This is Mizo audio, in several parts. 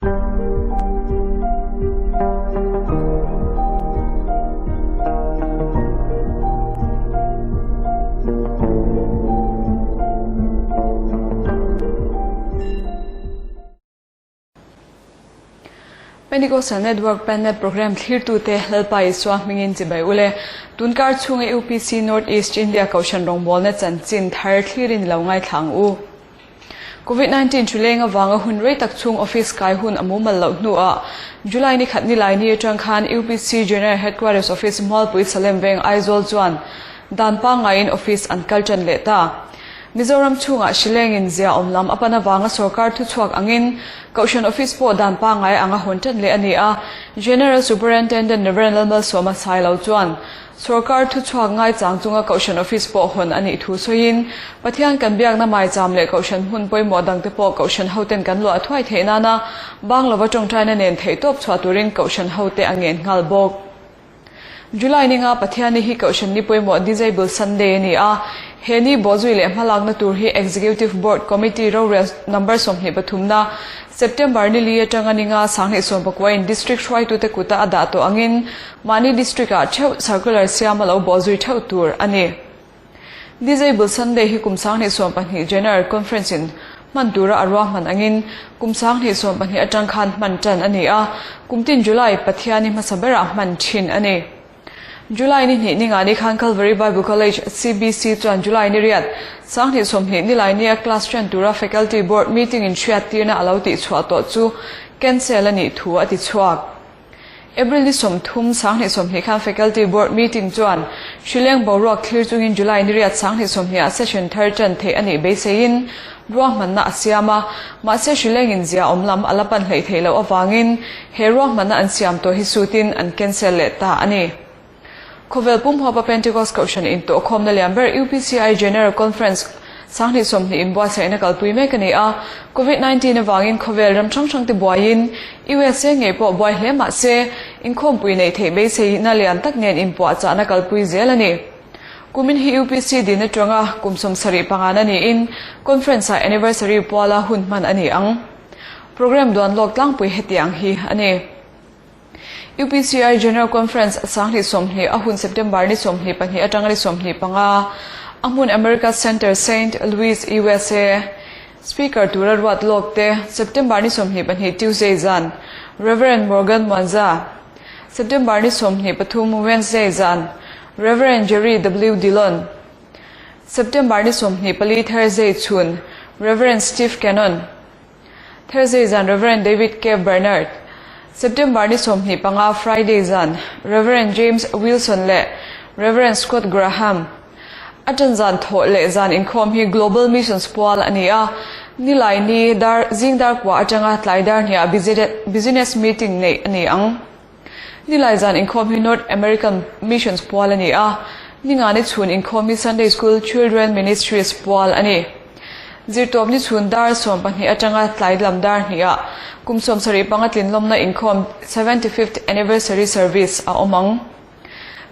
Pentecostal Network Pennet Program thlirtute Lalpa Isua hmingin chibai ule. Tunkar chhunga UPC North East India Kohhran rawngbawlna chanchin thar thlirin lo ngaithla ang u. Covid 19 ṭhuleng avanga hun rei tak chhung office kai hun a mumal loh hnuah July ni khat nilai ni aṭang khan UPC General Headquarters Office Mualpui Salem Veng Aizawl chuan dan pangngaiin office an kal ṭan leh ta. Mizoram chhungah hrilengin zia awm lam a pan avanga sorkar thuchhuak angin Kohhran office pawh dan pangngai anga hawn ṭan leh a ni a, General Superintendent Rev. Lalmalsawma Sailo chuan Sorkar thuchhuak ngaichang chunga Kohhran Office pawh hawn a nih thu sawiin, Pathian kan biakna maicham leh Kohhran hmun pawimawh dangte pawh Kohhran hoten kan luah thuai theih nana bang lova tawngtaina nen theihtawp chhuah turin Kohhran hote a ngen nghal bawk. July ninga Pathianni hi Kohhran ni pawimawh Disable Sunday a ni a, he ni bawhzui leh hmalakna tur hi Executive Board Committee rorel number 20 pathumna September ni li atanga ninga 2019 in District hruaitute kuta a dah tawh angin Mahni District ah theuh Circular siam a lo bawh zui theuh tur a ni. Disable Sunday hi kum 2012 General Conference in hman tura a ruahman angin kum 2012 atang khan hman tan a ni a, kum tin July Pathiani hmasa berah hman thin a ni. July ni hnih ninga ni khan Calvary Bible College, CBC, chuan July ni riat, 2020 nilai nia class ṭan tura Faculty Board meeting in hriattirna a lo tihchhuah tawh chu cancel a nih thu a ti chhuak. April ni 30, 2020 khan Faculty Board meeting chuan Hrileng boruak thlir chungin July ni riat 2020 ah session thar ṭan theih a nih beiseiin ruahmanna a siam a, mahse Hrileng in zia awm lam a la pan hleih theih loh avangin he ruahmanna an siam tawh hi sutin an cancel leh ta a ni. Khawvel pumhuapa Pentecost Kohhran intawhkhawmna lian ber UPCI General Conference 2020 inbuatsaihna kalpui mek a ni a, Covid 19 avangin khawvel ram hrang hrangte buaiin USA ngei pawh buai hle mah se inkhawmpui neih theih beiseina lian tak nen inpuahchahna kalpui zel a ni. Kumin hi UPC din atanga kum 75 na niin Conference-ah anniversary puala hun hman a ni ang. Programme duan lawk tlangpui hetiang hi a ni. UPCI General Conference 2020 a hun September ni 22 atanga ni 25 a hmun America Center Saint Louis USA Speaker tura ruat lawk te September ni 22 Tuesday zan Rev. Morgan Mwanza September ni 23 Wednesday zan Rev. Jerry W. Dillon September ni 24 Thursday chhun Rev. Steve Cannon Thursday zan Rev. David K. Bernard, September ni 25 Friday zan Rev. James Wilson leh Rev. Scott Graham. A ṭan zan thawh leh zan inkhawm hi Global Missions pual a ni a, nilai ni dar zing dar kua aṭanga tlai dar hniah Business Meeting neih a ni ang. Nilai zan inkhawm hi North American Missions pual a ni a, ninga ni chhun inkhawm hi Sunday School Children Ministries pual a ni. Zirtawp ni chhun dar 12 atanga tlai lam dar hnihah kum 75 tlinlawmna inkhawm 75th Anniversary Service a awm ang.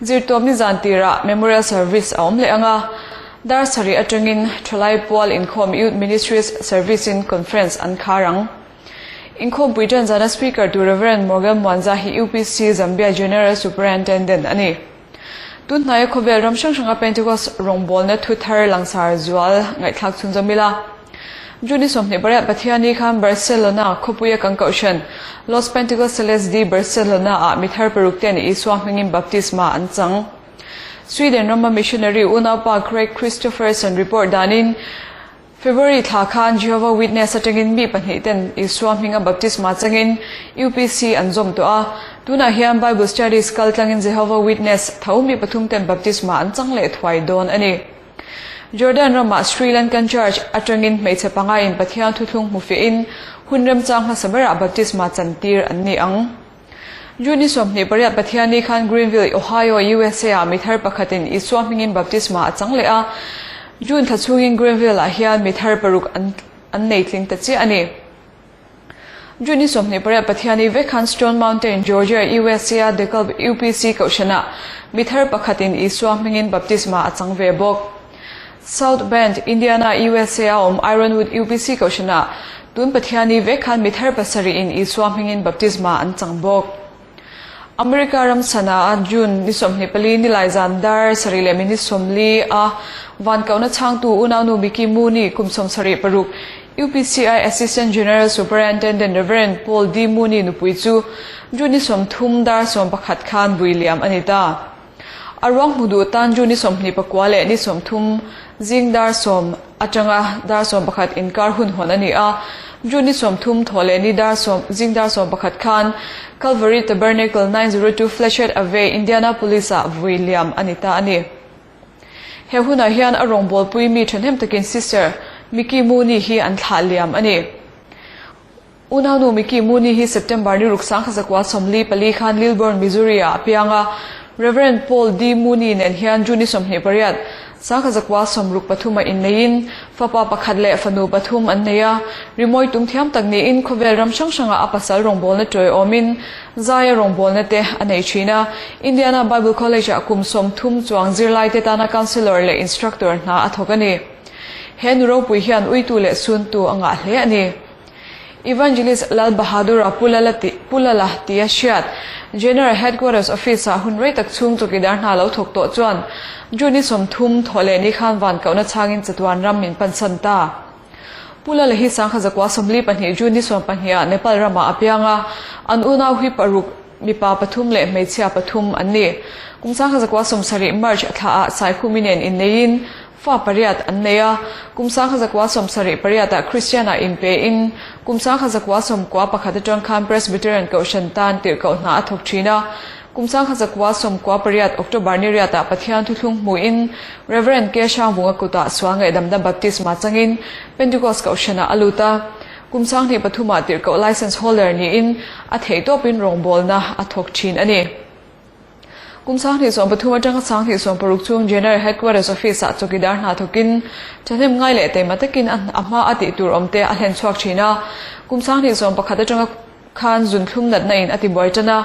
Zirtawp ni zan tirah Memorial Service a awm leh ang a, dar sarih atangin Thalai pual inkhawm Youth Ministries Service in Conference an khar ang. Inkhawmpui ṭan zana Speaker tu Rev. Morgan Mwanza hi UPC Zambia General Superintendent a ni. Tun hnaia khawvel ram hrang hranga Pentecost rawngbawlna thu thar langsar zual ngaihthlak chhunzawm ila. June 28 Pathiani khan Barcelona khawpuia kan kohhran Los Pentecostales de Barcelona ah mi thar paruk ten Isua hmingin baptisma an chang. Sweden rama missionary unaupa Craig Christofferson report danin February thla khan Jehovah Witness atangin mi pahnih ten Isua hminga baptisma changin UPC an zawm tawh a. Tunah hian Bible Studies kal tlangin Jehovah Witness tho mi pathum ten baptisma an chang leh thuai dawn a ni. Jordan ramah Sri Lankan Church atangin hmeichhe panga in Pathian thuthlung hmu fiahin hun remchang hmasa berah baptisma chantir an ni ang. June 28 Pathiani khan Greenville, Ohio, USA ah mi thar pakhatin Isua hmingin baptisma a chang leh a. June thla chhungin Greenville ah hian mi thar paruk an an nei tling ta chiah a ni. June 28 Pathiani vek khan Stone Mountain, Georgia, USA a DeKalb UPC kohhranah mi thar pakhatin Isua hmingin baptisma a chang ve bawk. South Bend, Indiana, USA a awm Ironwood UPC kohhranah. Tun Pathiani vek khan mi thar pasarihin Isua hmingin baptisma an chang bawk. America ram chhana a June ni 24 nilai zan dar sarih leh minute 40 a van kohna chhangtu unaunu Mickey Mooney kum 76 UPCI Assistant General Superintendent Rev. Paul D. Mooney nupui chu June ni 30 dar 11 khan vui liam a ni ta. A ruang hmu duh tan June ni 29 leh ni 30 zing dar 10 atanga dar 11 inkar hun hawn a ni a. June ni 30 thaw leh ni dar 10 zing dar 11 khan Calvary Tabernacle 902 Fletcher Ave, Indianapolis ah vui liam a ni ta a ni. He hunah hian a rawngbawlpui mi thahnem takin Sister Mickey Mooney hi an thlah liam a ni. Unaunu Mickey Mooney hi September ni ruk 1944 khan Lilburn, Missouri ah a piang a. Rev. Paul D. Mooney nen hian June ni 28, 1963 ah inneiin fapa pakhat leh fanu pathum an nei a. Rimawi tum thiam tak niin khawvel ram hrang hrangah a pasal rawngbawlna tawiawmin Zaia rawngbawlna te a nei thin a. Indiana Bible College ah kum 30 chuang zirlaite tana counselor leh instructor hna a thawk a ni. He nu ropui hian uitu leh suntu a ngah hle a ni. Evangelist Lal Bahadur-a Pulala tih Pulala tia hriat General Headquarters Office-ah hun rei tak chhung chawkidar hna lo thawk tawh chuan June ni 30 thawh leh ni khan van kohna chhangin chatuan ram min pansan ta. Pulala hi 1942 June ni 12 ah Nepal ramah a piang a, an unau hi paruk mipa pathum leh hmeichhia pathum an ni. Kum 1970 March thlaah Saikhumi nen inneiin Fa pariat an nei a, kum 1978 ah Kristian ah inpe in kum 1991 atang khan Presbyterian Kohhran tan tirhkoh hna a thawk thin a. Kum 1998 October ni riat ah Pathian thuthlung hmu in Rev. K. Hrangvunga kutah sual ngaihdamna baptisma changin Pentecost Kohhran ah a lut a. Kum 23 ah tirhkoh license holder niin a theihtawpin rawngbawlna a thawk thin a ni. Kum 2013 atanga 2016 chhung General Headquarters Office ah chawkidar hna thawkin thahnem ngai leh taima takin a hma a tih tur awm te a hlen chhuak thin a. Kum 2021 atanga khan zunthlum natna in a ti buai tan a.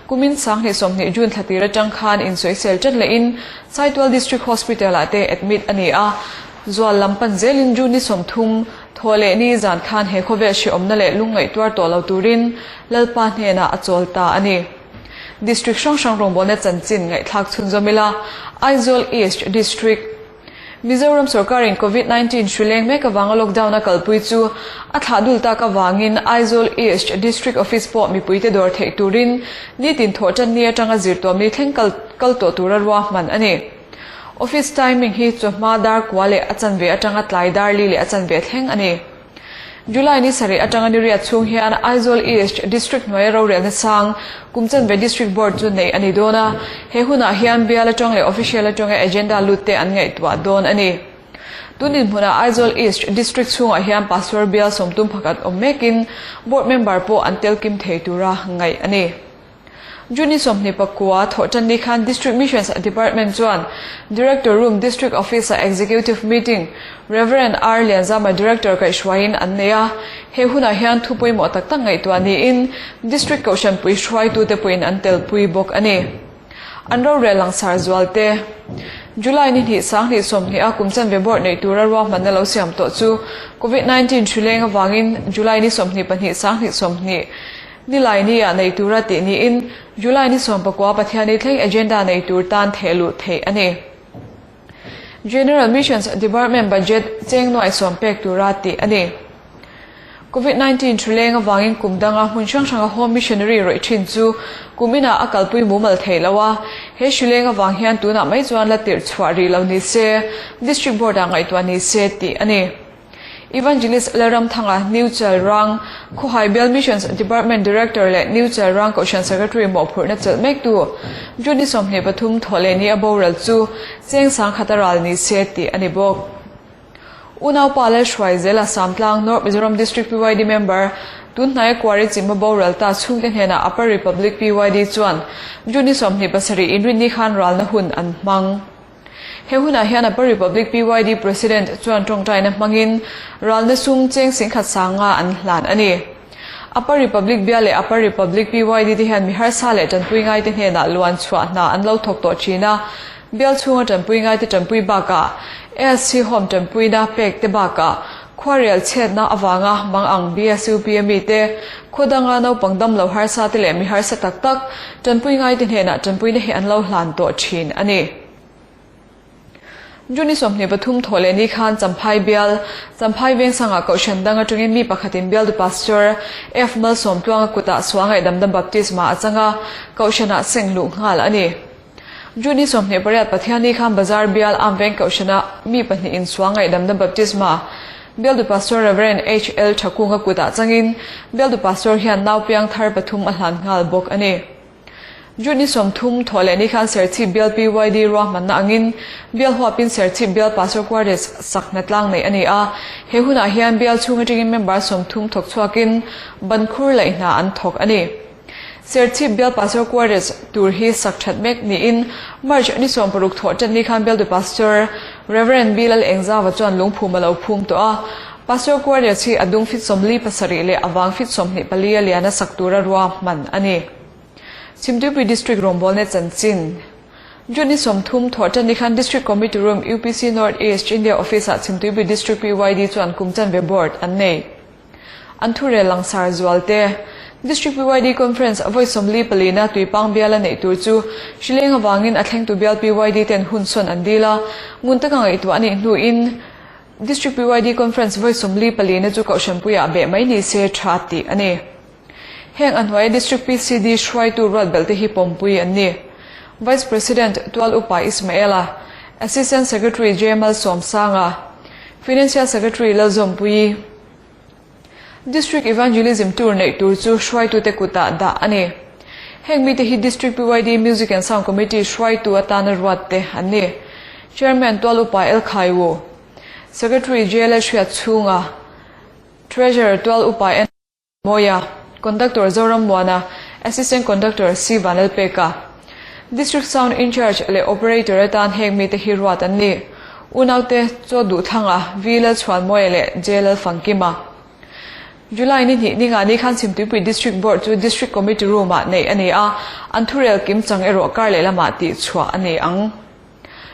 Kumin 2020 June thla tir atang khan insawisel tat lehin Saitual District Hospital ah te admit a ni a. Zual lam pan zelin June ni 30 thaw leh ni zan khan he khawvel hrehawmna leh lungngaihtuar tawh lo turin Lalpa hnenah a chawl ta a ni. District hrang hrang rawngbawlna chanchin ngaihthlak chhunzawm ila, Aizawl East District, Mizoram sorkarin Covid 19 hri leng mek avanga lockdown a kalpui chu a thlah dul tak avangin Aizawl East District Office pawh mipuite dawr theih turin nitin thawh tan ni atanga zirtuam ni thleng kal kal tawh tura ruahman a ni. Office timing hi chawhma dar kua leh a chanve atanga tlai dar li leh a chanve thleng a ni. July ni sarih atanga ni riat chhung hian Aizawl East District hnuaia rorelna sang kum chanve District Board chu neih a ni dawn a, he hunah hian bial atang leh official atanga agenda lut te an ngaihtuah dawn a ni. Tun dinhmunah Aizawl East District chhungah hian Pastor bial sawmtum pakhat awm mekin Board member pawh an tel kim thei tura ngaih a ni. June ni 29 thawh tan ni khan District Missions Department chuan Director Room District Office ah Executive Meeting Rev. R. Lianzama Director kaihhruaiin an nei a. He hunah hian thu pawimawh tak tak ngaihtuah niin District Kohhranpui hruaitute pawhin an telpui bawk a ni. An rorel langsar zual te. July ni hnih 2020 a kum chanve board neih tura ruahmanna lo siam tawh chu Covid 19 hri leng avangin July ni 22 2020 Nilai ni ah nei tura tih niin July ni 19 Pathiani thleng agenda nei tur tan theh luh theih a ni. General Missions Department budget cheng nuai sawm pek tura tih a ni. Covid 19 thu leng avangin kum danga hmun hrang hranga home missionary rawih thin chu kum inah a kalpui mumal theih lo a, he hri leng avang hian tunah mai chuan la tirh chhuah rih lo ni se, District Board ah ngaihtuah ni se tih a ni. Evangelist Lalramthanga, New Chalrang, Khawhai Bial Missions Department Director leh New Chalrang Kohhran Secretary mawhphurhna chelh mektu June ni 23 thawh leh ni a boral chu cheng sangkhat a ral ni se tih a ni bawk. Unaupa Lalhruaizela Samtlang, North Mizoram District PYD member, tun hnaia Quarry chimma boral ta chhungte hnenah Upper Republic PYD chuan June ni 27 inrinni khan ralna hun an hmang. He hunah hian Upper Republic PYD President chuan tawngtaina hmangin ralna sum cheng singkhat sanga an hlan a ni. Upper Republic bia leh Upper Republic PYD te hian mi harsa leh tanpui ngaite hnenah luan chhuah hna an lo thawk tawh thin a, bial chhunga tanpui ngaite tanpui bakah ASC Home tanpuina pek te bakah. Khuarel chhiatna avanga mangang BSUP a mite, khaw danga naupang dam lo harsa te leh mi harsa tak tak tanpui ngaite hnenah tanpuina hi an lo hlan tawh thin a ni. June 23 thawh leh ni khan Champhai bial, Champhai Vengsangah Kohhran dang atangin mi pakhatin bialtu Pastor F Malsawmtluanga kutah Suangaihdamdam Baptisma a chang a, Kohhranah seng luh nghal a ni. June 28 Pathianni khan Bazar bial Amveng Kohhrana mi pahnihin Suangaihdamna Baptisma bialtu Pastor Rev. HL Thakunga kutah changin bialtu Pastor hian nau piang thar pathum a hlan nghal bawk a ni. June 30 thawh leh ni khan Serchhip bial PYD ruahmanna angin bial huapin Serchhip bial Pastor Quarters sak hnatlang neih a ni a, he hunah hian bial chhung atangin member 30 thawk chhuakin ban khur laih hna an thawk a ni. Serchhip bial Pastor Quarters tur hi sak that mek niin March ni 60 thawh tan ni khan bialtu Pastor Rev. B Lal Engzava chuan lungphum a lo phum tawh a. Pastor Quarters hi a dung fit 47 leh a vang fit 24 a liana sak tura ruahman a ni. Chhimtuipui District rawngbawlna chanchin June ni 30 thawh tan ni khan District Committee Room UPC North East India Office-ah Chhimtuipui District PYD chuan kum chanve Board an nei. An thurel langsar zual te. District PYD Conference vawi 44 na Tuipang bial a neih tur chu Hrileng avangin a thlengtu bial PYD ten hun sawn an dil a, ngun taka ngaihtuah a nih hnuin District PYD Conference vawi 44 na chu Kohhranpuiah beh mai ni se tha tih a ni. Heng a hnuaia District PCD hruaitu ruat belh te hi pawmpui an ni. Vice President Tual Upa Ismaela, Assistant Secretary J Malsawmsanga, Financial Secretary Lalzawmpuii, District Evangelism Tour neih tur chu hruaitute kutah dah a ni. Heng mite hi District PYD Music and Sound Committee hruaitu atana ruat te an ni. Chairman Tual Upa El Khaiwu, Secretary JLL Hriat Chhunga, Treasurer Tual Upa N. Mawia, Conductor Zoram Muana, Assistant Conductor C Vanlalpeka. District Sound In-Charge leh Operator atan heng mite hi ruat an ni. Unaute Chaw Duhthanga, V Lalchhuanmawia leh J Lalfangkima. July ni hnih ninga ni khan Chhimtuipui District Board chu District Committee Room-ah neih a ni a, an thurel kim chang erawh kar leh lamah tih chhuah a ni ang.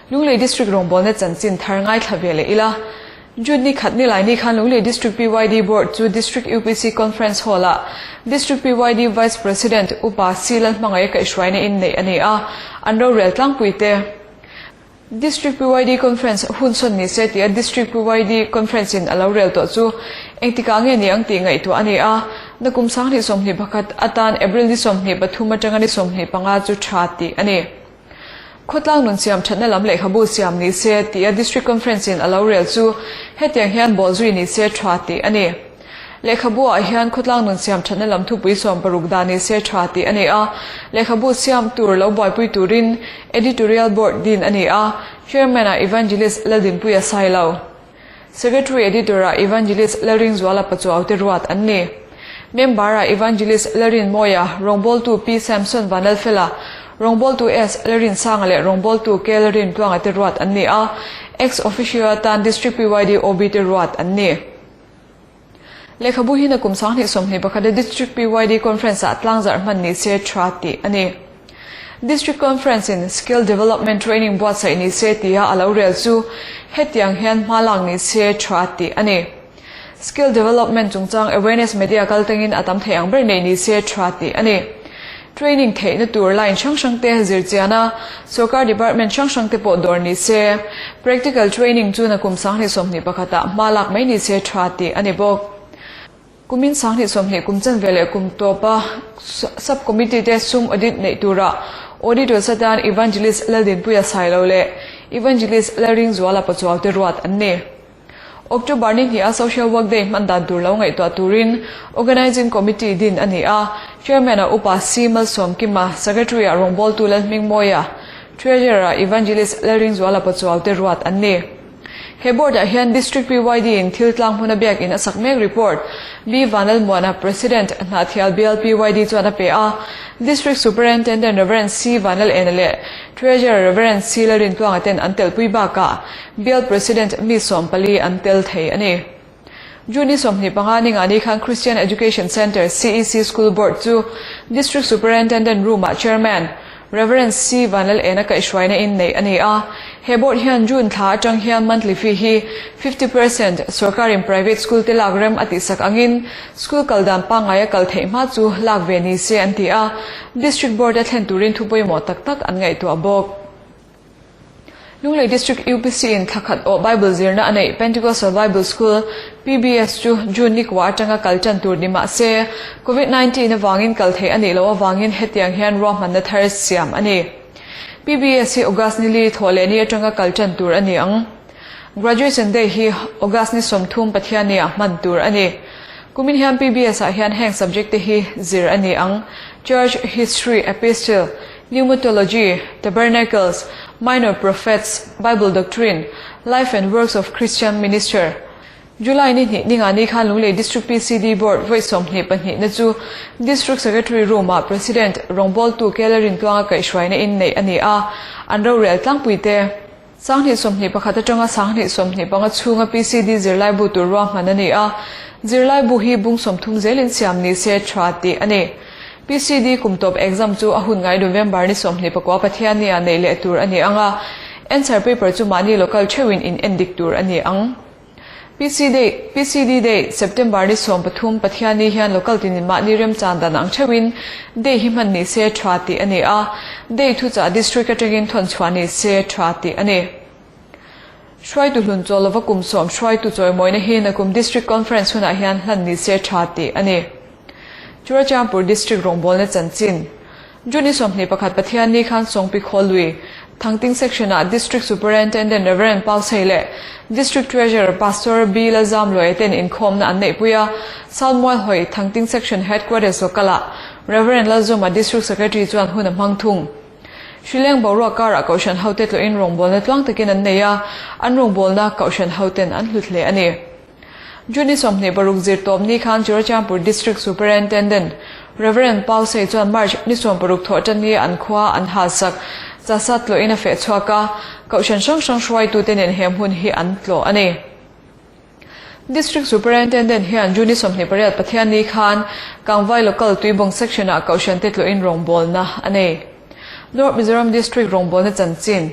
Lunglei District rawngbawlna chanchin thar ngaithla ve leh ila. June ni khat nilai ni khan Lunglei District PYD Board chu District UPC Conference Hall-ah District PYD Vice President Upa C Lalhmangaih kaihhruaina in neih a ni a, an rorel tlangpui te. District PYD Conference hun sawn ni se tia District PYD Conference in a lo rel tawh chu engtikah nge ni ang tih ngaihtuah a ni a, nakum 2021 atan April ni 23 atanga ni 25 chu tha tih a ni. Khawtlang nun siam thatna lam lehkhabu siam ni se tia District Conference in a lo rel chu hetiang hian bawh zui ni se tha tih a ni. Lehkhabu ah hian khawtlang nun siam thatna lam thupui 60 dah ni se tha tih a ni a, lehkhabu siam tur lo buaipui turin Editorial Board din a ni a, Chairman ah Evangelist Laldinpuia Sailo. Secretary Editor ah Evangelist Lalringzuala Pachuau te ruat an ni. Member ah Evangelist Lalrinmawia, rawngbawltu Pi Samson Vanlalfela, rawngbawltu S Lalrinsanga leh rawngbawltu K Lalrintluanga te ruat an ni a, Ex Officio atan District PYD OB te ruat an ni. Lehkhabu hi nakum 2021 a District PYD Conference ah tlangzarh hman ni se tha tih a ni. District Conference in Skill Development Training buatsaih ni se tia a lo rel chu hetiang hian hma lak ni se tha tih a ni. Skill Development chungchang awareness media kal tangin a tam thei ang ber nei ni se tha tih a ni. Training theihna tur line hrang hrang te zir chian a, sorkar department hrang hrang te pawh dawr ni se. Practical training chu nakum 2021 ah hma lak mai ni se tha tih a ni bawk. Kumin 2020 kum chanve leh kum tawpa Sub Committee te sum audit neih tura Auditors atan Evangelist Laldinpuia Sailo leh Evangelist Lalringzuala Pachuau te ruat an ni. October ni hnih a Social Work Day hman dan tur lo ngaihtuah turin Organising Committee din a ni a, Chairman ah Upa C Malsawmkima, Secretary ah rawngbawltu Lalhmingmawia, Treasurer ah Evangelist Lalringzuala Pachuau te ruat an ni. He board ah hian District PYD in thil tlang hmuna biakin a sak mek report B Vanlalmuana, President, Hnahthial Bial PYD chuan a pe a, District Superintendent Rev C Vanlalena leh Treasurer Rev C Lalrintluanga ten an telpui bakah Bial President mi 14 an tel thei a ni. June ni 25 ni nga ni khan Christian Education Centre, CEC, School Board chu District Superintendent Room ah Chairman, Rev. C Vanlalena kaihhruaina in neih a ni a. He board hian June thla atang hian monthly fee hi 50% sorkarin private school te lak rem a tihsak angin school kal dan pangngai a kal theih hma chu lak ve ni se an ti a, District Board a thlen turin thu pawimawh tak tak an ngaihtuah bawk. Lunglei District UPC in thla khat awh Bible zirna a neih Pentecostal Bible School, PBS, chu June ni kua atanga kal tan tur ni mah se, Covid 19 avangin kal theih a nih loh avangin hetiang hian ruahmanna thar siam a ni. PBS hi August ni li thawh leh ni atanga kal tan tur a ni ang. Graduation Day hi August ni 30 Pathianni ah hman tur a ni. Kumin hian PBS ah hian heng subject te hi zir a ni ang, Church History, Epistle, Pneumatology, Tabernacles, Minor Prophets, Bible Doctrine, Life and Works of Christian Minister. July ni hnih ninga ni khan Lunglei District PCD Board vawi 22 na chu District Secretary Room ah President rawngbawltu Kela Rintluanga kaihhruaina in neih a ni a, an rorel tlangpui te. 2021 atanga 2025 chhunga PCD zirlaibu tur ruahman a ni a, zirlaibu hi bung 30 zelin siam ni se tha tih a ni. PCD kum tawp exam chu a hun ngai November ni 29 Pathianni ah neih leh tur a ni ang a, answer paper chu mahni local theuhin in endik tur a ni ang. PCD PCD Day, September ni 13 Pathianni hian local tinin mahni remchan dan ang theuhin day hi hman ni se tha tih a ni a, day thuchah district atangin thawn chhuah ni se tha tih a ni. Hruaitu hlun chaw lova kum 10 hruaitu chawimawina hi nakum district conference hunah hian hlan ni se tha tih a ni. Churachandpur District rawngbawlna chanchin June 21 Pathianni khan Sawngpi Khawlui, Thangting Section ah District Superintendent Rev. Pau Sei leh District Treasurer Pastor B. Lalzam Luai ten inkhawmna an neihpui a, Salmual hawi Thangting Section Headquarters local ah Rev. Lalzuma District Secretary chuan hun a hmang thung. Hrileng boruak karah Kohhran hote tlawhin rawngbawlna tluang takin an nei a, an rawngbawlna Kohhran hoten an hlut hle a ni. June 26 zirtawp ni khan Churachandpur District Superintendent Rev. Pau Sei chuan March ni 60 thawh tan ni an khua an halsak chasat tlawhin a feh chhuak a, Kohhran hrang hrang hruaitute nen he hmun hi an tlawh a ni. District Superintendent hian June 28 Pathianni khan Kangvai Local Tuibawng Section ah Kohhran te tlawhin rawngbawlna a nei. North Mizoram District rawngbawlna chanchin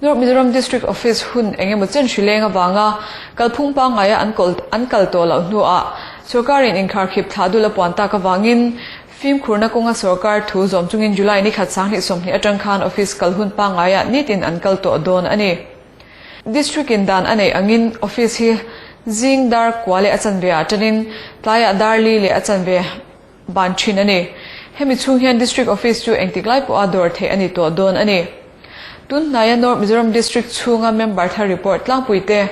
North Mizoram District Office hun engemaw chen hrileng avanga kalphung pangngaia an kawl an kal tawh loh hnuah sorkarin inkharkhip thlah dul a puan tak avangin fimkhurna kawnga sorkar thu zawm chungin July ni khat 2020 atang khan office kal hun pangngaia nitin an kal tawh dawn a ni. District in dan a neih angin office hi zing dar kua leh a chanve ah tanin tlaiah dar li leh a chanve ban thin a ni. Hemi chhung hian District Office chu engtik lai pawha dawr theih a ni tawh dawn a ni. Tun hnaia North Mizoram District chhunga member thar report tlangpui te.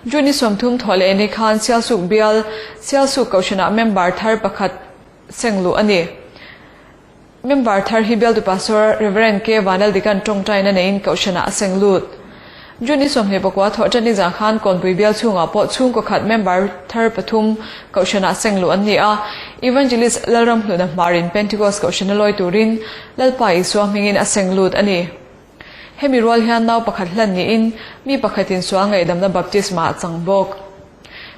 June ni 30 thawh leh ni khan Sialsuk bial Sialsuk Kohhranah member thar pakhat sengluh a ni. Member thar hi bialtu Pastor Rev. K. Vanlaldikan tawngtaina neiin Kohhranah a seng lut. June ni 24 thawh tan ni zan khan Kawnpui bial chhungah pawh chhungkaw khat member thar pathum Kohhranah seng luh an ni a. Evangelist Lalram Hluna hmarin Pentecost Kohhrana lawi turin Lalpa Isua hmingin a seng lut a ni. Hemi rual hian nau pakhat hlan niin mi pakhatin sual ngaihdamna baptisma a chang bawk.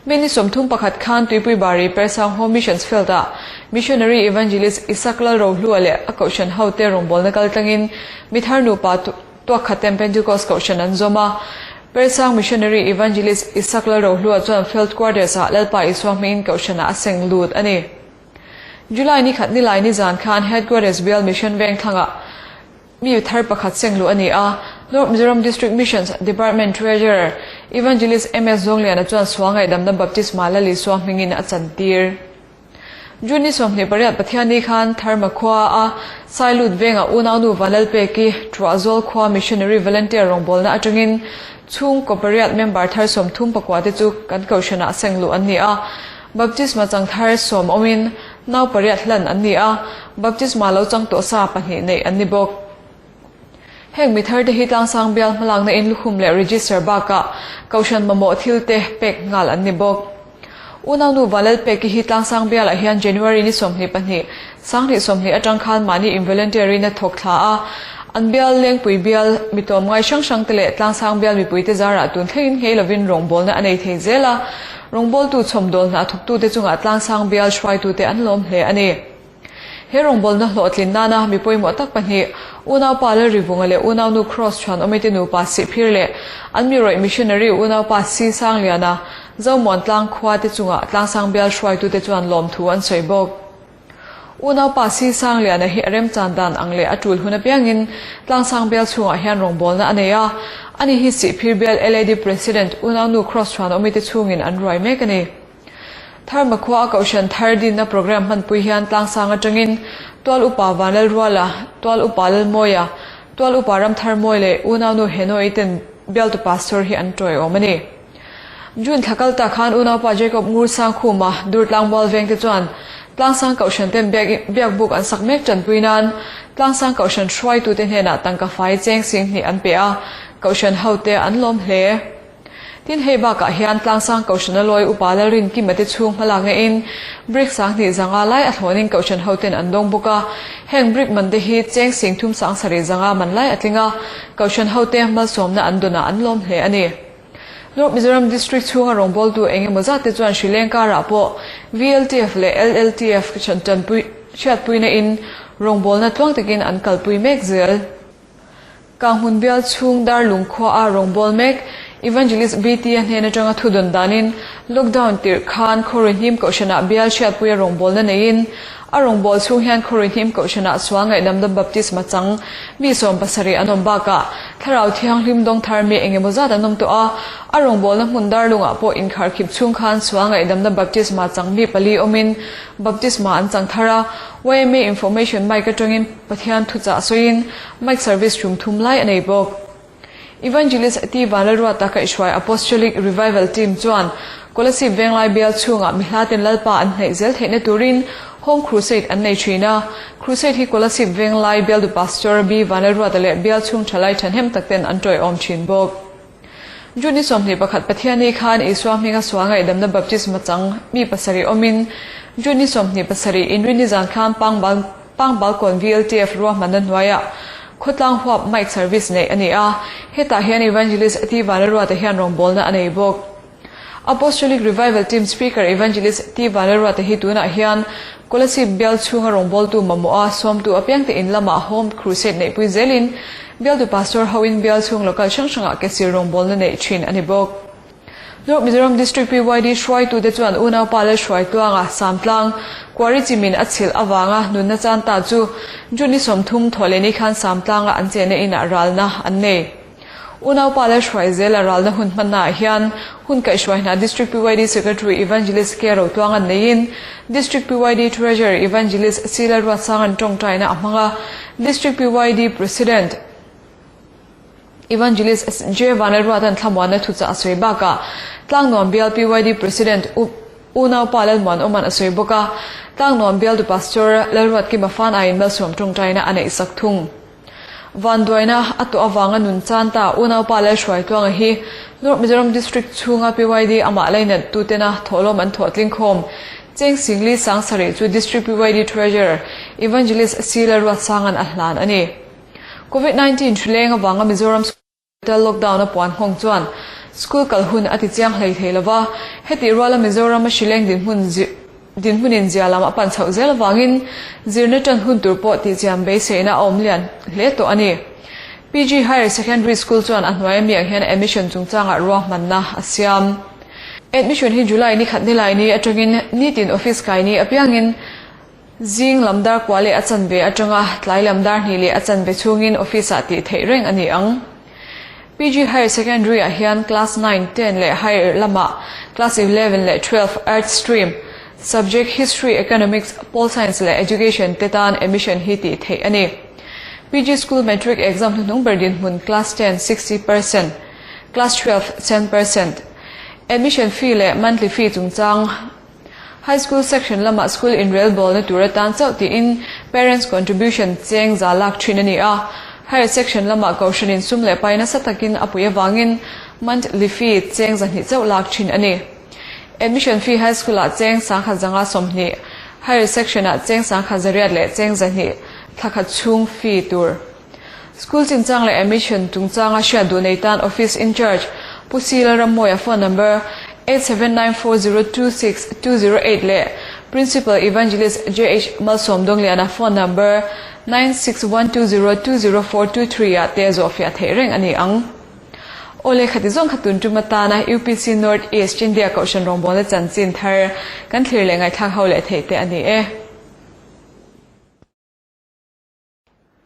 May ni 31 khan Tuipui Bari Persang Home Missions Field ah Missionary Evangelist Isaac Lalrohlua leh a Kohhran hote rawngbawlna kal tlangin mithar nupa tuak khatem Pentecost Kohhran an zawm a. Persang Missionary Evangelist Isaac Lalrohlua chuan Field Quarters ah Lalpa Isua hmingin Kohhranah a seng lut a ni. July ni khat nilai ni zan khan Headquarters Bial Mission Vengthlangah Mi thar pakhat seng luh a ni a, North Mizoram District Missions Department Treasurer Evangelist MS Zawngliana chuan sual ngaihdamna Baptisma Lal Isua hmingin a chantir. June ni 28 Pathianni khan Tharma khua a Sailut vengah unaunu Vanlalpeki Truahzawl khua Missionary Volunteer rawngbawlna atangin chhungkaw pariat member thar 34 te chu kan kohhranah seng luh an ni a, Baptisma chang thar 10 awmin nau pariat hlan an ni a, baptisma lo chang tawh sa pahnih neih an ni bawk. Heng mi thar te hi tlangsang bial hmalakna in lukhum leh register bakah Kohhran mamawh thil te pek nghal an ni bawk. Unaunu Vanlalpeki hi tlangsang bialah hian January ni 22, 2020 atang khan mahni in volunteer in a thawk thla a, an bial lengpui bial mi tawm ngai hrang hrang te leh tlangsang bial mipui te zarah tun thlengin nghei lovin rawngbawlna a nei thei zel a, rawngbawltu chhawmdawl hna thawktute chungah tlangsang bial hruaitute an lawm hle a ni. He rawngbawlna hlawhtlin nana mi pawimawh tak pahnih, Unaupa Lalrivunga leh Unaunu Cross Chhuanawmite nupa Sihphir leh an mi rawih missionary Unaupa Si Sangliana, Zomuan tlang khua te chungah tlangsang bial hruaitute chuan lawmthu an sawi bawk. Unaupa Si Sangliana hi a remchan dan ang leh a tul hun apiangin tlangsang bial chhungah hian rawngbawlna a nei a, ani hi Sihphir bial LAD President Unaunu Cross Chhuanawmite chhungin an ruai mek a ni. Tharma khua a kohhran thar dinna programme hmanpui hian tlangsang atangin Tual Upa Vanlalruala, Tual Upa Lalmawia, Tual Upa Ramtharmawi leh Unaunu Henoi ten bialtu pastor hi an tawiawm a ni. June thla kal ta khan Unaupa Jacob Ngursangkhuma Durtlang Mualveng te chuan Tlangsang Kohhran ten biakbuk an sak mek tanpui nan Tlangsang Kohhran hruaitute hnenah tangka fai cheng singhnih an pe a, Kohhran hote an lawm hle. Tin, hei bakah hian Tlangsang Kohhrana lawi upa Lalrinkima te chhung hmalakna in brick 2000 lai a thlawnin Kohhran hoten an dawng bawk a. Heng brick man te hi cheng 30 700 man lai a tling a, Kohhran hote malsawmna an dawnah an lawm hle a ni. North Mizoram District chhunga rawngbawltu eng emaw zat te chuan Sri Lengkarah pawh VLTF leh LLTF chhiatpuina in rawngbawlna tluang takin an kalpui mek zel. Kanghmun bial chhung Darlung khua a rawngbâwl mek Evangelist BT-a hnen aṭanga thu dawn danin lockdown tirh khan Khawrihnim Kohhranah bial hriatpuia rawngbâwlna neiin a rawngbâwl chhung hian Khawrihnim Kohhranah sual ngaihdamna baptisma chang mi 70 an awm bakah Thlarau Thianghlim dawng thar mi engemaw zat an awm tawh a, a rawngbâwlna hmun Darlungah pawh inkharkhip chhung khan sual ngaihdamna baptisma chang mi pali awmin baptisma an chang thar a, yma Information Mic aṭangin Pathian thuchah sawiin Mic service tum thum lai a nei bawk. Evangelist T. Vanlalruata kaihhruai Apostolic Revival Team chuan Kolasib Venglai bial chhungah mi hlaten Lalpa an hnaih zel theihna turin Home Crusade an nei thin a. Crusade hi Kolasib Venglai bialdu Pastor B. Vanlalruata leh bial chhung thalai thahnem takten an tawiawm thin bawk. June ni 21 Pathianni khan Isua hminga sual ngaihdamna baptisma chang mi pasarih awmin June ni 27 Inrinni zan khan Pangbal Pangbalkawn VLTF ruahmanna hnuaiah khawtlang huap mic service neih a ni a, hetah hian Evangelist T Vanlalruata hian rawngbawlna a nei bawk. Apostolic Revival Team Speaker Evangelist T Vanlalruata hi tunah hian Kolasib bial chhunga rawngbawltu mamawha sawmtu apiangte in lamah Home Crusade neihpui zelin bialtu Pastor hoin bial chhung local hrang hrangah kesir rawngbawlna neih thin a ni bawk. North Mizoram District PYD hruaitute chuan unaupa Lalhruaitluanga Samtlang Quarry chimin a chhilh avanga nunna chan ta chu June ni 30 thawhlehni khan Samtlanga an chenna inah ralna an nei. Unaupa Lalhruaizela ralna hun hmannaah hian hun kaihhruaihna District PYD Secretary Evangelist K Rotluanga'n neiin District PYD Treasurer Evangelist C Lalruatsanga'n tawngtaina a hmang a, District PYD President Evangelist J Vanlalruata'n thlamuanna thuchah a sawi bakah Tlangnuam Bial PYD President Unaupa Lalmuanawma'n a sawi bawk a, Tlangnuam Bialtu Pastor Lalruatkima fan aiin malsawm tawngtaina a neih sak thung. Vanduaina a tawh avanga nun chan ta Unaupa Lalhruaitluanga hi North Mizoram District chhunga PYD amah lainat tutena thawhlawm an thawh tlingkhawm Cheng Singli 7000 chu District PYD Treasurer Evangelist C Lalruatsanga'n a hlan a ni. Covid 19 hri leng avanga Mizoram Hotel lockdown a puan nghawng chuan school kal hun a ti chiang hlei thei lova, hetih ruala Mizoram a hri leng dinhmun dinhmunin zia lam a pan chhoh zel avangin zirna tan hun tur pawh tihchiam beiseina a awm lian hle tawh a ni. PG Higher Secondary School chuan a hnuai ami ang hian admission chungchangah ruahmanna a siam. Admission hi July ni khat nilai ni atangin nitin office kai ni apiangin Zing lam dar kua leh a chanve atanga tlai lam dar hnih leh a chanve chhungin office-ah tih theih reng a ni ang. PG Higher Secondary-ah hian Class nine, ten leh higher lamah Class 11 leh 12 Arts stream, Subject History, Economics, Pol Science leh Education te tan admission hi tih theih a ni. PG School Matric exam hnuhnung ber dinhmun Class ten, 60%, Class 12, 10%. Admission fee leh monthly fee chungchang High School section lamah school inrelbawlna tur atan chauh tiin parents contribution cheng za lak thin a ni a. Higher section lamah kohhranin sum leh pai nasa takin a pui avangin monthly fee cheng 200 chauh lak thin a ni. Admission fee high school ah cheng 1120, higher section ah cheng 1800 leh cheng 200 thlakhat chhung fee tur. School chinchang leh admission chungchanga hriat duh nei tan Office in charge Pu C Lalrammawia phone number 8794026208 leh Principal Evangelist JH Malsawmdawngliana phone number 9612020423 ah te zawhfiah theih reng a ni ang. Aw le, khati zawng kha tun tum atana UPC North East India Kohhran rawngbawlna chanchin thar kan thlir leh ngaihthlak ho leh theih te a ni e.